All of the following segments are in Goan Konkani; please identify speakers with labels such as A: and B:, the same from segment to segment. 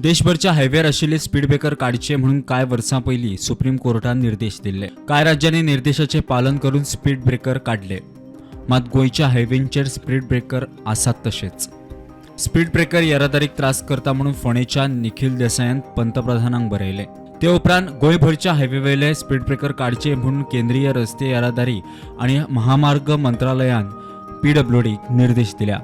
A: देशभरच्या हायवेर आशिल्ले स्पीड ब्रेकर काडचे म्हणून कांय वर्सां पयलीं सुप्रीम कोर्टान निर्देश दिल्ले. कांय राज्यांनी निर्देशाचें पालन करून स्पीड ब्रेकर काडले, मात गोंयच्या हायवेंचेर स्पीड ब्रेकर आसात तशेच. स्पीड ब्रेकर येरादारीक त्रास करता म्हणून फोंडेच्या निखील देसायान पंतप्रधानांक बरयलें. ते उपरांत गोंयभरच्या हायवेवेले स्पीड ब्रेकर काडचे म्हणून केंद्रीय रस्ते येरादारी आनी महामार्ग मंत्रालयान पीडब्ल्यूडीक निर्देश दिल्या.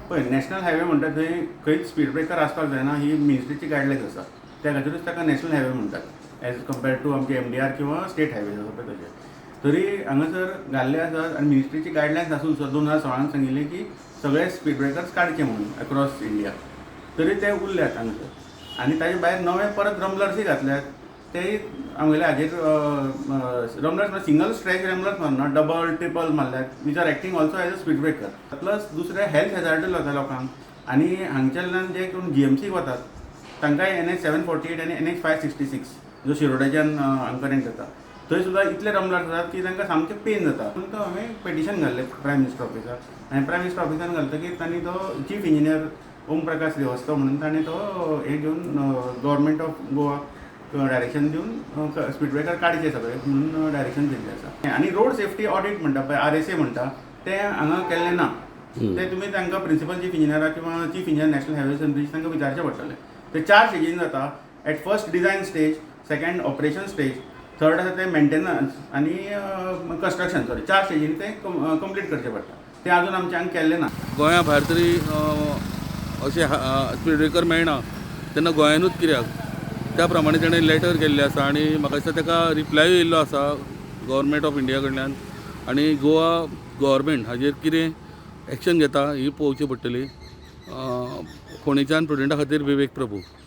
B: पळय, नॅशनल हायवे म्हणटा थंय खंयच स्पीड ब्रेकर आसपाक जायना, ही मिनिस्ट्रीची गायडलायन्स आसा. त्या खातीरूच ताका नॅशनल हायवे म्हणटात, एज कम्पेर्ड टू आमचे एमडीआर किंवा स्टेट हायवे आसा पळय तशें. तरी हांगासर घाल्ले आसात आनी मिनिस्ट्रीची गायडलायन्स आसून सुद्दां 2016न सांगिल्लें की सगळे स्पीड ब्रेकर्स काडचे म्हणून अक्रॉस इंडिया, तरी ते उरल्यात हांगासर. आनी ताजे भायर नवे परत रम्बलर्सूय घातल्यात. ते आमगेले हाजेर रम्बलर्स म्हळ्यार सिंगल स्ट्रेच रम्बलर्स मारना, डबल ट्रिपल मारल्यात, which are acting also as a speed breaker. Plus दुसरें हेल्थ हेजार्डूय जाता लोकांक. आनी हांगच्यान जे कोण जीएमसीक वतात तांकांय एनएच 748 आनी एनएच 566 जो शिरोड्याच्यान हांगा कनेक्ट जाता, थंय सुद्दां इतले रम्बलर्स आसात की तांकां सामकें पेन जाता. म्हणून तो हांवें पेटिशन घाल्लें प्रायम मिनिस्टर ऑफिसाक आनी प्रायम मिनिस्टर ऑफिसान घालतकीर तांणी तो चीफ इंजिनियर ओम प्रकाश श्रीवास्तव म्हणून ताणें तो हें घेवन गव्हर्मेंट ऑफ गोवा डायरेक्शन दिवन स्पीड ब्रेकर काडचे सगळे म्हणून डायरेक्शन दिल्लें आसा. आनी रोड सेफ्टी ऑडिट म्हणटा पळय, आरएसए म्हणटा, तें हांगा केल्लें ना. तें तुमी तांकां प्रिन्सिपल चीफ इंजिनियराक किंवा Chief Engineer, National Highways and Bridge, तांकां विचारचें पडटलें. ते चार स्टेजीन जाता: at first design stage, second operation stage, third आसा तें मेंटेनन्स आनी कन्स्ट्रक्शन. सॉरी, चार स्टेजीन तें कंप्लीट करचें पडटा. तें अजून आमच्या हांगा केल्लें ना.
C: गोंया भायर तरी अशें स्पीड ब्रेकर मेळना तेन्ना गोंयानूच कित्याक? त्या प्रमाणे तेणें लेटर केल्लें आसा आनी म्हाका दिसता ताका रिप्लायूय येयल्लो आसा गव्हर्मेंट ऑफ इंडिया कडल्यान. आनी गोवा गव्हर्मेंट हाजेर कितें एक्शन घेता ही पळोवची पडटली. फोंडेच्यान प्रुडंटा खातीर विवेक प्रभू.